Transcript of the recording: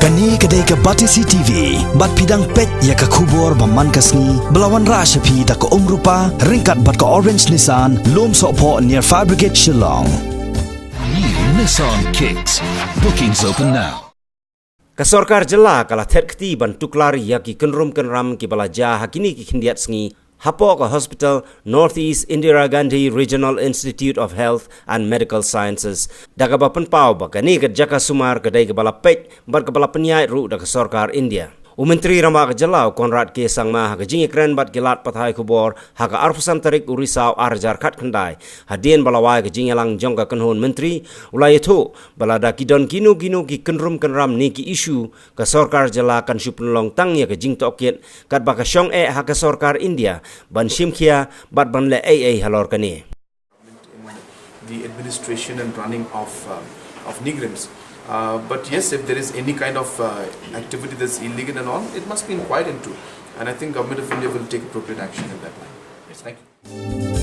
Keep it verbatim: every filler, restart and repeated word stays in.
Kane ka dei ka Batesi T V, bad phi dang peit ïa ka khubor ba man ka sngi, ba la wanrah sha phi da ka Umrupa, ryngkat bad ka Orange Nissan, Lumsohphoh near Fire Brigade Shillong. New Nissan Kicks. Bookings open now. Ka sorkar jylla ka la thet kti ban tuklar ïa ki kynrum kynram ki ba la jia ha kine ki khyndiat sngi hapoh ka hospital North East Indira Gandhi Regional Institute of Health and Medical Sciences, da kaba pynpaw ba kane ka jaka sumar ka dei kaba la peit bad kaba la pynïaid ruh da ka sorkar India. U Myntri Rangbah ka jylla u Conrad K Sangma ha ka jingïakren bad ki lad pathai khubor ha ka arphew san tarik u Risaw ar hajar khatkhyndai, hadien ba la wai ka jingïalang jong ka kynhun myntri, u la ïathuh ba lada ki don kino kino ki kynrum kynram ne ki issue, ka sorkar jylla kan shu pynlong tang ïa ka jingtohkit, katba ka shong eh ha ka sorkar India ban shim khia bad ban leh ei ei halor kane. The administration and running of, uh, of NEIGRIHMS. Uh, but yes, if there is any kind of, uh, activity that's illegal and all, it must be inquired into. And I think Government of India will take appropriate action in that line. Yes, thank you.